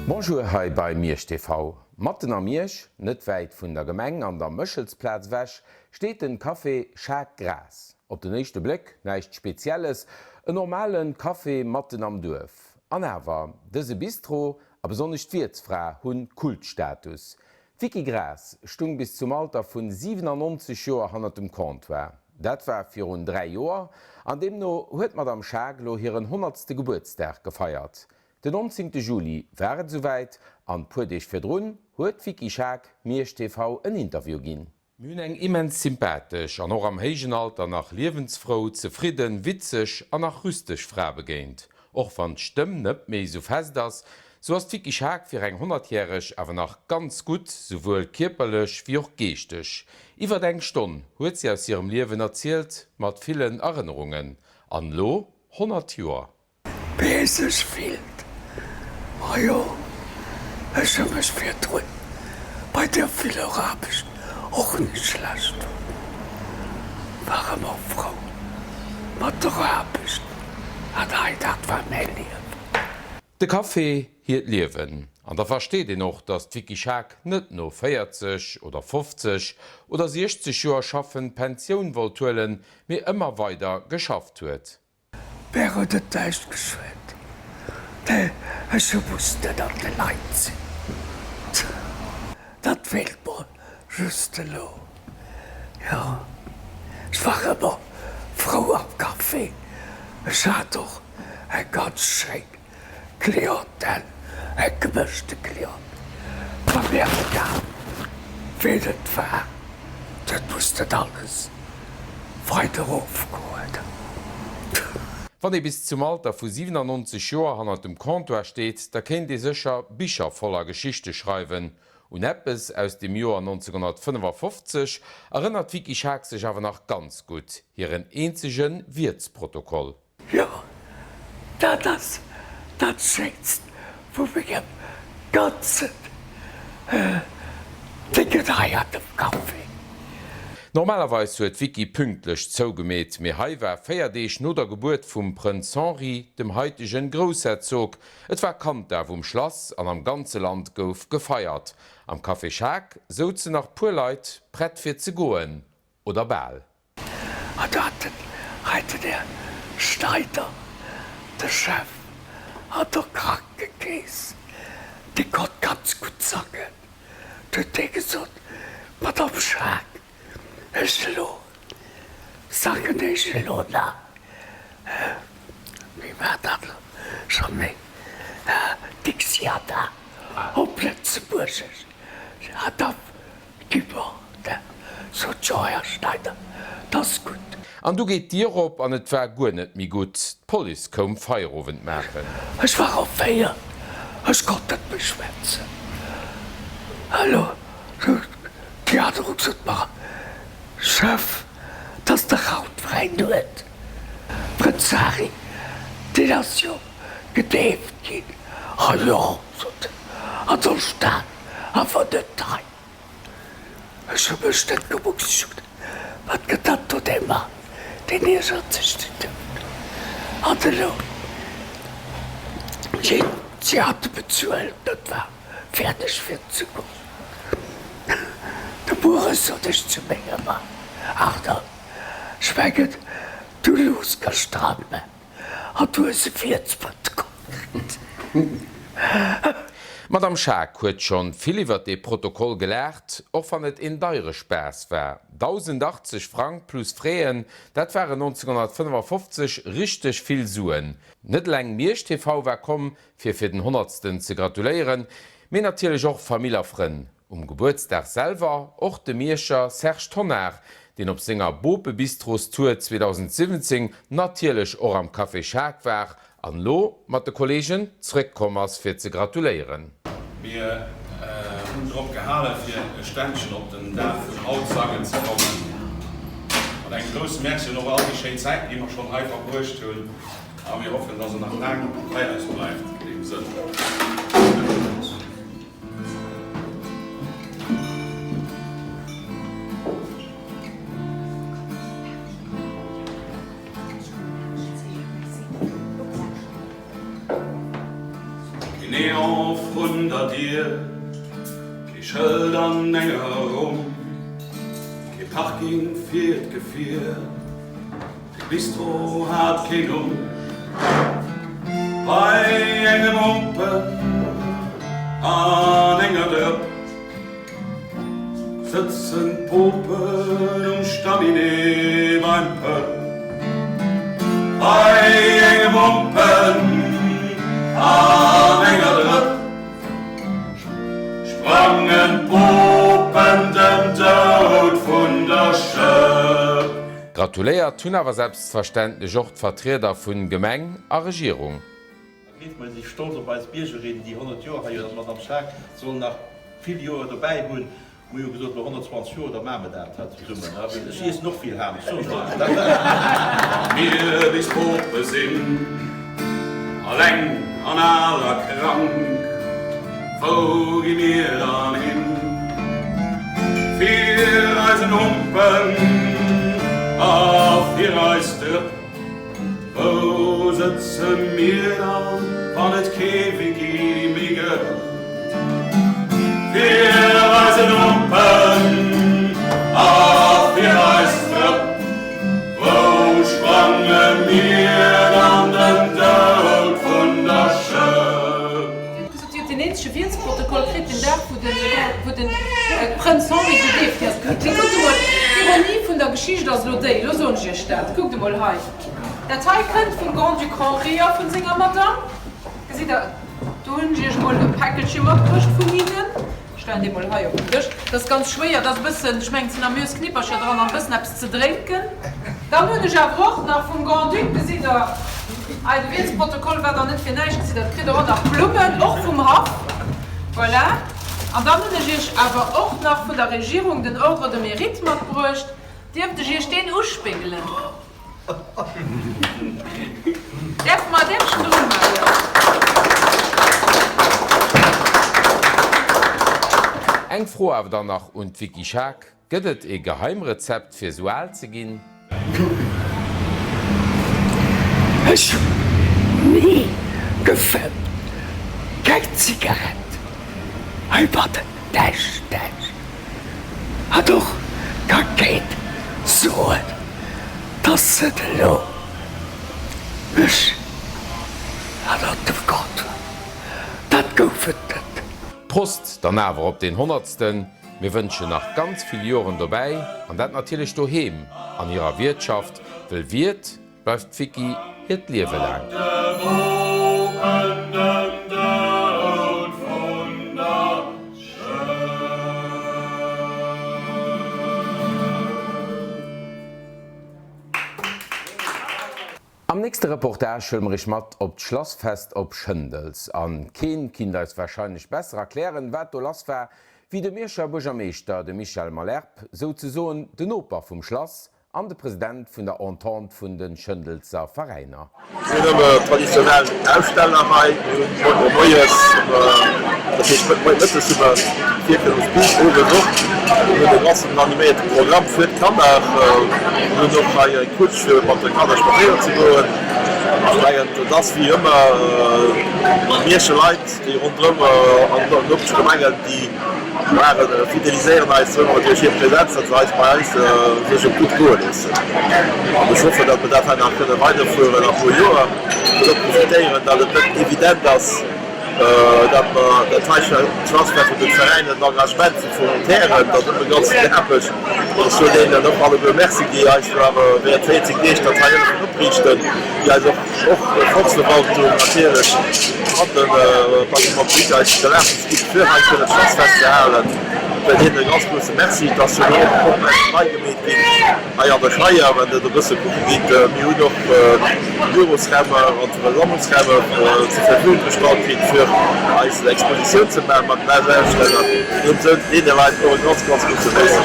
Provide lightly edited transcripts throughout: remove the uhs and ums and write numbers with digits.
Bonjour hei bei Miersch TV. Matten a Miersch, net wäit vun der Gemeng an der Méchelsplaz ewech, steet den Café Schaack Graas. Op den éischte Bléck näischt Spezielles, en normalen Café matten am Duerf. An awer, dëse Bistro, a besonnesch d'Wiertsfra, hunn Kultstatus. D'Vicky Graas stung bis zum Alter vun 97 Joer hannert dem Comptoir. Dat war virun 3 Joer an deemno huet d'Madame Schaack lo hiren honnertste Gebuertsdag gefeiert. Den 19 Juli war et esouwäit an puer Deeg virdrun huet d'Vicky Schaack Miersch TV en Interview ginn. Mir hunn eng immens sympathesch an och am héijen Alter nach liewensfrou, zefridden, witzeg an nach rüsteg Fra begéint. Och wann d'Stëmm net méi esou fest ass, sou ass d'Vicky Schaack fir eng Honnertjäreg awer nach ganz gutt, souwuel kierperlech wéi och geeschteg. Iwwert eng Stonn huet si aus hirem Liewen erzielt, mat villen Erënnerungen an elo 100 Joer. Wéi ee sech fillt? Majo, ech hu mech virdrun bei der viller Aarbecht och net schlecht fonnt. War ëmmer frou mat der Aarbecht an hei, dat war mäi Liewen. De Café, hiert Liewen. An da versteet een och, datt d'Vicky Schaack net no 40 oder 50 oder 60 Joer Schaffen d'Pensioun wollt huelen, mee ëmmer weider geschafft huet. Mär huet et näischt geschuet, nee, ech hu mussten ënnert de Leit sinn. Dat feelt mer just elo. Jo, ech war ëmmer frou am Café. Ech hat och eng ganz schéin Clientèle, eng gemëschte Clientèle. War mir egal, ween et war, dat muss net alles. Weider erofgoen. Wann ee bis zum Alter vu 97 Joer hannert dem Comptoir steet, da kéint ee sécher Bicher voller Geschichte schreiwen. Un eppes aus dem Joer 1955 erënnert d'Vicky Schaack sech awer nach ganz gutt, hiren eenzege Wiertsprotokoll. Jo, dat ass dat Schéinst vu mengem ganzen Déngen hei an dem Café. Normalerweis huet d'Vicky pünktlech zougemeet, mee hei war 4 Deeg no der Gebuert vum Prënz Henri, dem haitegen Groussherzog. Et war Kanddaf um Schlass an am ganze Land gouf gefeiert. Am Café Schaack souzen nach puer Leit, prett fir ze goen, oder bal. An do hat den hei den Här Schneider, de Chef an der Krankekeess, dee konnt ganz gutt sangen, do huet dee gesot, Madame Schaack, ech elo sangen Iech elo nach, wéi war dat elo scho méi, Dixiata op Lëtzebuergesch. An da Gi mer dat, sot jo Här Schneider, 't ass gutt. An du geet d'Dier op an et war guer net méi gutt, d'Police koum Feierowend maachen. Ech war erféiert, ech konnt net méi schwätzen. Elo, sot déi aner hu gesot, Ma Chef, 't ass dach haut fräi Nuet. Prënz Harry, deen ass jo gedeeft ginn. A jo, sot en, an der Stad awer net hei. Ech hu mech net gemuckt, ech hu geduecht, Wat gëtt dat do, dee Mann, deen iergert sech den Doud. An elo, si, si hate bezuelt, dat war fäerdeg fir d'Zukunft. De Mueres sot ech zu mengem Mann, Arnold, ech mengen, du luchs gëschter am Bett. An du hues e Wiertsprotokoll kritt. D'Madame Schaack huet schonn vill iwwert dee Protokoll gelaacht, och wann et een deiere Spaass war. 1.080 Frang plus Fräen, dat waren 1955 richteg vill Suen. Net eleng Miersch TV war komm, fir fir den Honnertsten ze gratuléieren, mee natierlech och Famill a Frënn. Um Gebuertsdag selwer och de Mierscher Serge Tonnar, deen op senger Bopebistrostour 2017 natierlech och am Café Schaack war an lo mat de Kollegen zréck komm ass fir ze gratuléieren. Mir hunn drop gehale fir e Ständchen op den Dag vun haut sangen ze kommen. Mat engem grousse Merci un och all déi schéin Zäiten déi mer schonn hei verbruecht hunn a mir hoffen dass der nach laang bei eis bleift. An deem Sënn. Neon vrun der Dier, kee Schëld an enger Rumm, kee Parking fir d'Gefier, de Bistro hat keen Numm. Bei engem Humpen an enger Drëpp Sëtzen d'Popen um Staminet beim Pëpp Bei engem Humpen an enger Drëpp Sprangen d'Popen dem Doud vun der Schëpp. Gratuléiert hunn awer selbstverständlech och d'Vertrieder vun Gemeng a Regierung. A gleeft mer, mir si stolz op eis Biergerin, déi 100 Joer hei huet, an d'Madame Schaack soll nach vill Joer dobäi hunn. Mir hu jo gesot, no 120 Joer, da maache mer dat hei zesummen. Ech iessen och vill Ham, ech soen lech dat. Mir bis Pope sinn, alleng an al a krank, wou gi mir dann hin? Fir eisen Humpen a fir eis Drëpp. Wou sëtze mir dann, wann et kee Wiki méi gëtt? Fir eisen Humpen a fir eis Drëpp, wou sprange mir dann den Doud vun der Schëpp? Si huet deen eenzege Wielsprotokoll kritt den Dag, wou de Prënz Henri gedeeft ass. Mee kuckt emol, d'Ironie vun der Geschicht ass elo déi, elo soen ech iech dat, kuckt emol hei, dat hei kënnt vum Grand-Duc Henri a vun senger Madame. Gesitt der, do hunn ech iech emol e Päckelche matbruecht vun hinnen. Ech stellen dee mol hei op den Dësch. Dat ass ganz schwéier, dat ass e bëssen, ech mengen, et sinn Amuse-Knippercher dran an e bëssen eppes ze drénken. Dann hunn ech awer och nach vum Grand-Duc, gesitt Der, hei de Wielsprotokoll war dann net fir näischt, gesitt Der, kritt Der och nach Blummen, och vum Haff. Voilà. An dann hunn ech Iech awer och nach vun der Regierung den Ordre de mérite matbruecht. Dierft ech Iech deen uspéngelen? Däerfe mer, däerf ech en drun maachen? Jo. Eng Fro awer dann nach un d'Vicky Schaack, Gëtt et ee Geheimrezept fir sou al ze ginn? Ech hunn ni gefëmmt, keng Zigarett iwwer den Desch, Desch. An och ka keen soen, dass et elo mech ënnert dem Gott, dat gouf et net. Prost dann awer op deen Honnertsten! Mir wënschen nach ganz vill Joren dobäi, an dat natierlech doheem an hirer Wiertschaft, wëll Wiert bleift d'Vicky hiert Liewe laang. Am nächste Reportage huele mer iech mat op d'Schlassfest op Schëndels. An keen kinnt eis wahrscheinlech besser erklären wat do lass war, wéi de Mierscher Buergermeeschter, de Michel Malherbe, souzesoen de Noper vum Schlass an de President vun der Entente vun de Schëndelser Veräiner. Mir hunn ëmmer traditionell Aussteller hei. Mir hunn moies, moies, dat heescht mëttes hu mer Virféierungsbuch, owes och. Mir hunn e ganzen animéierte Programm fir d'Kanner. Mir hunn och hei eng Kutsch fir mat de Kanner spadséieren ze goen. Ech mengen, et ass wéi ëmmer, d'Mierscher Leit, déi ronderëm an den Nopeschgemengen, déi waren, fideliséieren eis ëmmer duerch hir Präsenz, datt se eis bei eis sech et gutt goe loossen. An ech hoffen, datt mer dat hei nach kënne weiderfueren a puer Joer. Ech wëll och profitéieren, datt et net evident ass, dat mer dat hei Transfert vun den Veräiner, den Engagement vu Volontairen, dat ass ëmmer ganz vill Aarbecht. An ech soen deenen och alleguer Merci, déi eis do awer während 14 Deeg dat hei hëllefen opriichten, déi eis och, och d'Volksverwaltung natierlech an de Bâtiment public eis d'Erlaabnis ginn, fir hei kënnen d'Schlassfest ze halen. Dofir deenen e ganz grousse Merci. Et ass jo elo och komplett nei gemeet ginn. Hei an der Scheier, wann Der et e bësse kucke gitt, mir hunn och Bürosräumer an Versammlungsräumer zur Verfügung gestallt kritt, fir eis Expositioun ze maachen mat den Aussteller. An deem Sënn deene Leit och e ganz, ganz grousse Merci.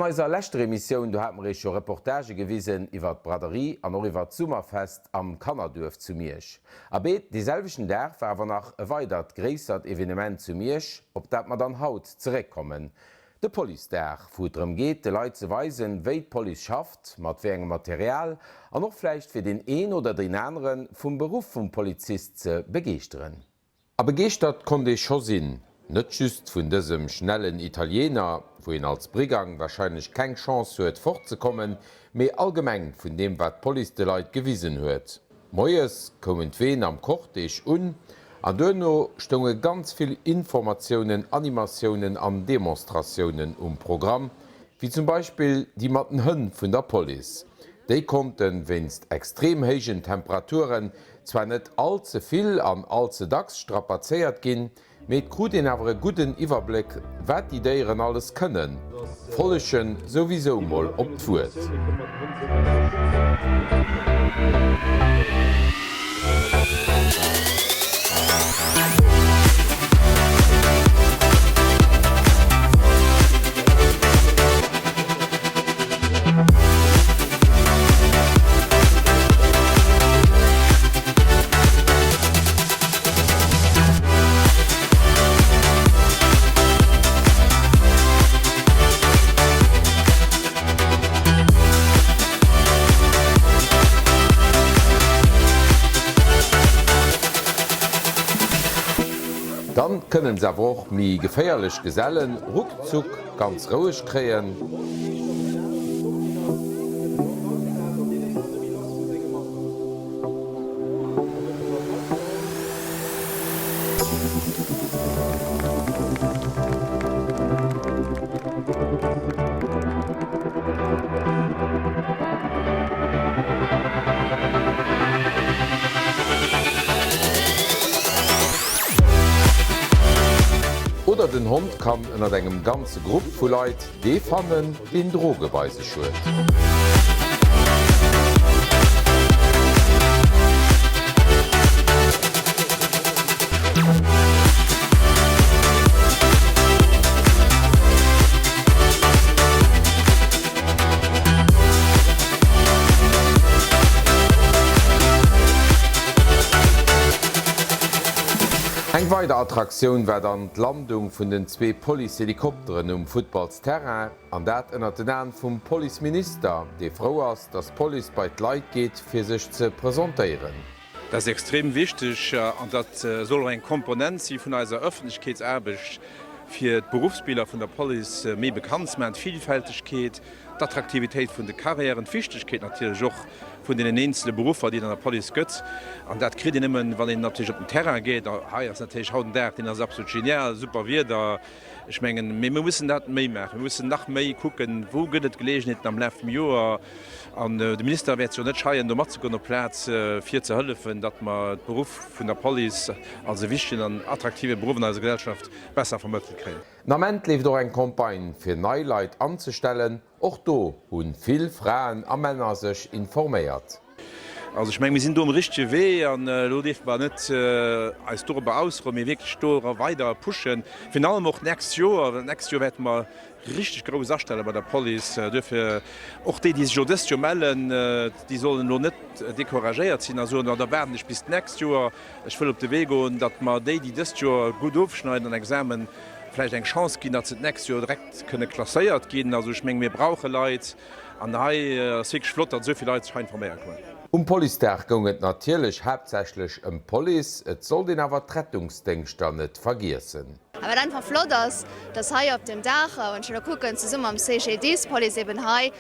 An eiser leschter Emissioun, do hate mer iech jo Reportagë gewisen iwwer d'Braderie an och iwwer d'Summerfest am Kannerduerf zu Miersch. Abee, dee selwechten Dag war awer nach e weidert gréissert Evenement zu Miersch, op dat mer dann haut zeréckkommen, de Policedag, wou et drëm geet, de Leit ze weisen, wéi d'Police schafft, mat wéi engem Material an och vläicht fir deen een oder deen anere vum Beruff vum Polizist ze begeeschteren. A begeeschtert konnt ee scho sinn, net just vun dësem schnellen Italiener, wou een als Brigang warscheinlech keng Chance huet fortzekommen, mee allgemeng vun deem wat d'Police de Leit gewisen huet. Moies koumen d'Ween am Cortège un an duerno stounge ganz vill Informatiounen, Animatiounen an Demonstratiounen um Programm, wéi zum Beispill déi mat den Hënn vun der Police. Déi konnte wéinst extrem héijen Temperaturen zwar net all ze vill an all ze dacks strapazéiert ginn, mee et krut een awer e gudden Iwwerbléck, wat déi Déieren alles kënnen. Follegen souwisou mol op d'Wuert. Dann kënnen se awer och méi geféierlech Gesellen ruckzuck ganz roueg kréien. Oder den Hond kann ënnert engem ganze Grupp vu Leit dee fannen, deen Droge bei sech huet. Eng weider Attraktioun war dann d'Landung vun den zwee Policehelikopteren um Futtballsterrain, an dat ënnert den Aen vum Policeminister, dee frou ass, datt d'Police bei d'Leit geet, fir sech ze presentéieren. Dat ass extrem wichteg an dat soll och eng Komponent si vun eiser Ëffentlechkeetsaarbecht, fir d'Beruffsbiller vun der Police méi bekannt ze maachen, d'Villfältegkeet, d'Attraktivitéit vun de Carrièren, d'Wichtegkeet natierlech och vun deenen eenzele Beruffer, déi et an der Police gëtt. An dat kritt een nëmmen, wann een natierlech op den Terrain geet. A hei ass natierlech haut en Dag, deen ass absolut genial, super Wieder. Ech mengen, mee mir mussen dat méi maachen. Mir mussen nach méi kucken, wou gëtt et Geleegenheeten am Laf vum Joer. An de Minister wäert sech och net scheien, do matzegoen op d'Plaz, fir ze hëllefen, datt mer d'Beruff vun der Police als e wichtegen an attraktive Beruff an eiser Gesellschaft besser vermëttelt kréien. Den Ament leeft och eng Campagne, fir nei Leit anzestellen. Och do hu vill Fraen a Männer sech informéiert. Also ech mengen, mir sinn do um richtege Wee an elo dierfe mer net eis dorobber ausrouen, mee wierklech do weider pushen, virun allem och d'nächst Joer, well d'nächst Joer wäerte mer richteg grouss astelle bei der Police. Duerfir och déi, déi sech elo dëst Joer mellen, déi sollen elo net decouragéiert sinn a soen, oh da waarden ech bis d'nächst Joer. Ech wëll op de Wee goen, datt mer déi, déi dëst Joer gutt ofschneiden an Examen, vläicht eng Chance ginn, datt se d'nächst Joer direkt kënne klasséiert ginn. Also ech mengen, mir brauche Leit. An hei ass wierklech flott, datt esou vill Leit sech hei informéiere kommen. Um Policedag goung et natierlech haaptsächlech ëm d'Police, et sollt een awer d'Rettungsdéngschter net vergiessen. A wat einfach flott ass, dass hei op deem Dag, wann ech elo kucken, zesumme mam CGDIS, d'Police eben hei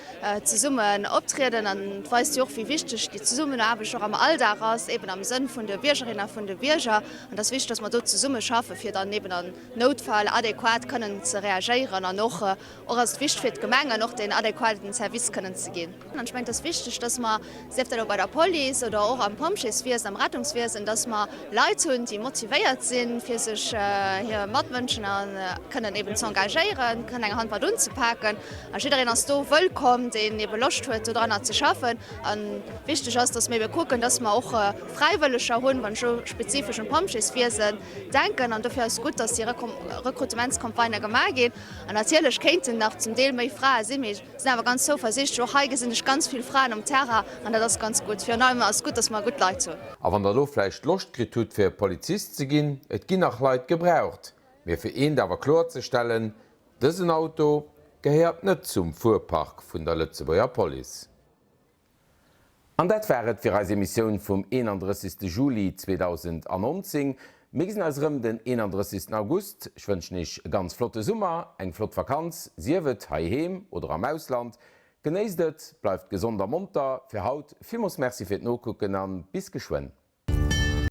zesummen optrieden. An et weist jo och, wéi wichteg déi Zesummenaarbecht och am Alldag ass, eben am Sënn vun de Biergerinnen a vun de Bierger. An et ass wichteg, dass mer do zesummeschaffen, fir dann eben an Noutfäll adequat kënnen ze reagéieren an och Och ass et wichteg fir d'Gemengen, och deen adequaten Service kënnen ze ginn. An ech mengen, et ass wichteg, dass mer, sief dat elo bei der Police oder och am Pompjeeswiesen, am Rettungswiesen, dass mer Leit hunn, déi motivéiert sinn, fir sech hir mat. Matmënschen a kënnen eben z'engagéieren, kënnen eng Hand mat unzepaken. A jiddereen ass do wëllkomm, deen ebe Loscht huet, dodranner ze schaffen. A wichteg ass, dass mir ebe kucken, dass mer och Fräiwëlleger hunn, wann ech elo spezifesch un d'Pompjeeswiesen denken. An dofir ass et gutt, dass déi Rekrutementscampagnë gemaach ginn. An natierlech kéinten nach zum Deel méi Frae sinn, mee ech sinn awer ganz zouversiichtlech. Och hei gesinn ech ganz vill Fraen um Terrain an dat ass ganz gutt. Virun allem ass gutt, dass mer gutt Leit hunn. A wann der elo vläicht Loscht kritt hutt fir Polizist ze ginn, et ginn nach Leit gebraucht. Mee fir eent awer kloerzestellen, Dësen Auto gehéiert net zum Fuerpark vun der Lëtzebuerger Police. An dat war et fir eis Emissioun vum 31. Juli 2019. Mir gesinn eis erëm den 31. August. Ech wënschen iech e ganz flotte Summer, eng flott Vakanz, sief et heiheem oder am Ausland. Genéisst et, bleift gesond a monter. Fir haut villmols Merci fir d'Nokucken an bis geschwënn.